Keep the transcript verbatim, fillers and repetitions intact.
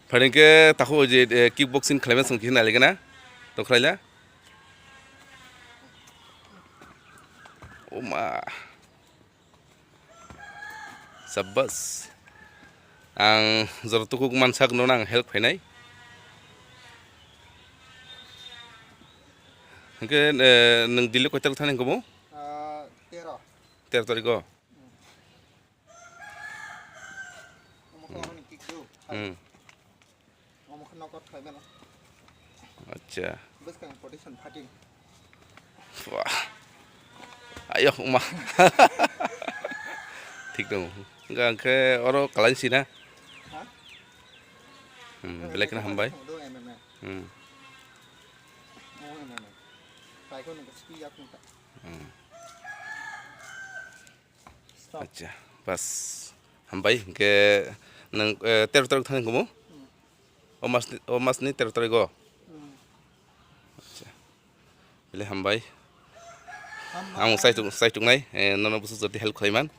Pharing khe takhuk je, eh, kickboxing khlaima song khe nailaikhe na? To khlaila? Oma. Sabbas. Ang jora tukhuk mansak no ang help khainai. Hwnkhe, eh, nwng Delhi koitar thani hwnkhe bo? Ah, tero. Tero tarikh o? Hmm. Omo khe omo ni kick do. Hmm. Omo khe knockout khlai mano. Acha. Bwskang protection phating. Wah. Ayo, uma. Thik dong. Hwnkhe oro kalai si na? Ha? Hmm, belai kheno hambai. Thang do M M A. Hmm. Omo M M A. Pai ko nung speed yak nung ta. Hmm. Stop. Acha, bas. Hambai, hwnkhe nwng, eh, tero tarikh thani hwnkhe bo? Hmm. O mas ni, o mas ni tero tarikh o? Hmm. Acha. Belai hambai. Hambai. Ang chai tung-, chai tungnai, eh, nono bwswk jodi help khlaiman.